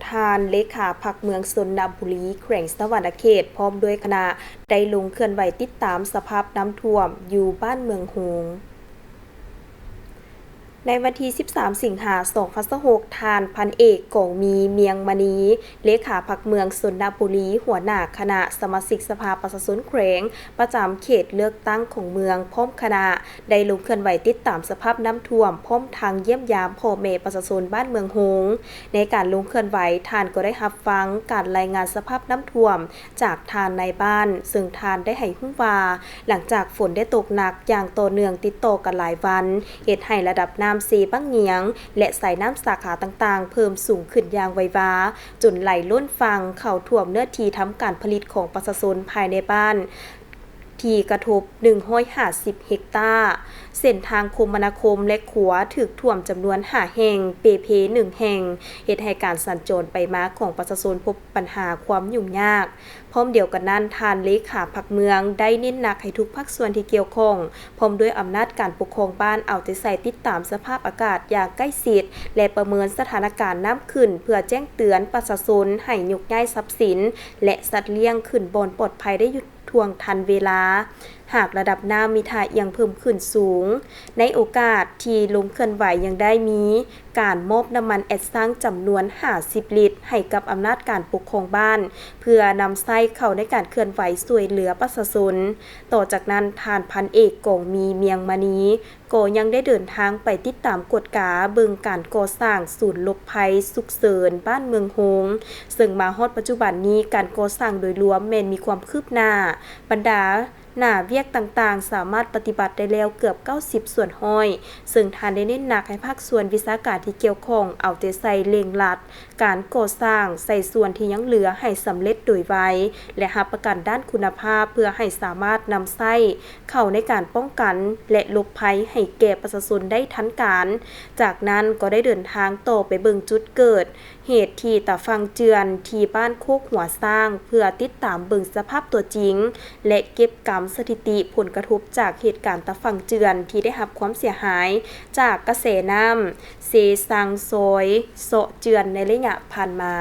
ທ່ານເລຂາພັກເມືອງຊົນນະບູລີ ແຂວງສະຫວັນນະເຂດ ພ້ອມດ້ວຍຄະນະ ໄດ້ລົງເຄື່ອນໄຫວຕິດຕາມສະພາບນ້ຳຖ້ວມຢູ່ບ້ານເມືອງໂຮງ. ໃນວັນທີສິບສາມ ສິງຫາ ສອງພັນຊາວຫົກ ທ່ານພັນເອກ ກອງມີ ມຽງມະນີ ເລຂາພັກເມືອງຊົນນະບູລີ ຫົວໜ້າຄະນະສະມາຊິກສະພາປະຊາຊົນແຂວງ ປະຈຳເຂດເລືອກຕັ້ງຂອງເມືອງ ພ້ອມຄະນະ ໄດ້ລົງເຄື່ອນໄຫວຕິດຕາມສະພາບນ້ຳຖ້ວມ ພ້ອມທັງຢ້ຽມຢາມພໍ່ແມ່ປະຊາຊົນບ້ານເມືອງໂຮງ. ໃນການລົງເຄື່ອນໄຫວ, ທ່ານກໍໄດ້ຮັບຟັງການລາຍງານສະພາບນ້ຳຖ້ວມຈາກທ່ານນາຍບ້ານ, ເຊິ່ງທ່ານໄດ້ໃຫ້ຮູ້ວ່າ ຫຼັງຈາກຝົນໄດ້ຕົກໜັກຢ່າງຕໍ່ເນື່ອງຕິດຕໍ່ກັນຫຼາຍວັນ, ເຮັດໃຫ້ລະດັບນ້ຳເຊບັ້ງງຽງ ແລະ ສາຍນ້ຳສາຂາຕ່າງໆເພີ່ມສູງຂຶ້ນຢ່າງໄວວາ, ຈົນໄຫຼລົ້ນຝັ່ງເຂົ້າຖ້ວມເນື້ອທີ່ທຳການຜະລິດຂອງປະຊາຊົນພາຍໃນບ້ານ ທີ່ກະທົບ ໜຶ່ງຮ້ອຍຫ້າສິບເຮັກຕາ. ເສັ້ນທາງຄົມມະນາຄົມ ແລະ ຂົວຖືກຖ້ວມຈຳນວນຫ້າແຫ່ງ, ເປເພໜຶ່ງແຫ່ງ, ເຮັດໃຫ້ການສັນຈອນໄປມາຂອງປະຊາຊົນພົບບັນຫາຄວາມຫຍຸ້ງຍາກ. ພ້ອມດຽວກັນນັ້ນ, ທ່ານເລຂາພັກເມືອງໄດ້ເນັ້ນໜັກໃຫ້ທຸກພາກສ່ວນທີ່ກ່ຽວຂ້ອງ ພ້ອມດ້ວຍອຳນາດການປົກຄອງບ້ານ ເອົາໃຈໃສ່ຕິດຕາມສະພາບອາກາດຢ່າງໃກ້ຊິດ ແລະ ປະເມີນສະຖານະການນ້ຳຂຶ້ນ ເພື່ອແຈ້ງເຕືອນປະຊາຊົນໃຫ້ຍົກຍ້າຍຊັບສິນ ແລະ ສັດລ້ຽງຂຶ້ນບ່ອນປອດໄພໄດ້ຢູ່ ທ່ວງທັນເວລາ ຫາກລະດັບນ້ຳມີທ່າອ່ຽງເພີ່ມຂຶ້ນສູງ. ໃນໂອກາດທີ່ລົງເຄື່ອນໄຫວຍັງໄດ້ມີການມອບນ້ຳມັນແອັດຊັງຈຳນວນຫ້າສິບລິດໃຫ້ກັບອຳນາດການປົກຄອງບ້ານ ເພື່ອນຳໃຊ້ເຂົ້າໃນການເຄື່ອນໄຫວຊ່ວຍເຫຼືອປະຊາຊົນ. ຕໍ່ຈາກນັ້ນ, ທ່ານພັນເອກ ກອງມີ ມຽງມະນີ ກໍຍັງໄດ້ເດີນທາງໄປຕິດຕາມກວດກາເບິ່ງການກໍ່ສ້າງສູນຫຼົບໄພສຸກເສີນບ້ານເມືອງໂຮງ, ເຊິ່ງມາຮອດປັດຈຸບັນນີ້ ການກໍ່ສ້າງໂດຍລວມແມ່ນມີຄວາມຄືບໜ້າ. ບັນດາໜ້າວຽກຕ່າງໆ ສາມາດປະຕິບັດໄດ້ແລ້ວເກືອບເກົ້າສິບສ່ວນຮ້ອຍ, ເຊິ່ງທ່ານໄດ້ເນັ້ນໜັກໃຫ້ພາກສ່ວນວິຊາການທີ່ກ່ຽວຂ້ອງເອົາໃຈໃສ່ເລັ່ງລັດ ການກໍ່ສ້າງໃສ່ສ່ວນທີ່ຍັງເຫຼືອໃຫ້ສຳເລັດໂດຍໄວ ແລະ ຮັບປະກັນດ້ານຄຸນນະພາບ ເພື່ອໃຫ້ສາມາດນຳໃຊ້ເຂົ້າໃນການປ້ອງກັນ ແລະ ຫຼົບໄພໃຫ້ແກ່ປະຊາຊົນໄດ້ທັນການ. ຈາກນັ້ນກໍໄດ້ເດີນທາງຕໍ່ໄປເບິ່ງຈຸດເກີດເຫດທີ່ຕາຝັ່ງເຈື່ອນ ທີ່ບ້ານໂຄກຫົວຊ້າງ ເພື່ອຕິດຕາມເບິ່ງສະພາບຕົວຈິງ ແລະ ເກັບກຳສະຖິຕິຜົນກະທົບຈາກເຫດການຕາຝັ່ງເຈື່ອນທີ່ໄດ້ຮັບຄວາມເສຍຫາຍຈາກກະແສນ້ຳ ເຊຊັງຊອຍເຊາະເຈື່ອນໃນໄລຍະຜ່ານມາ.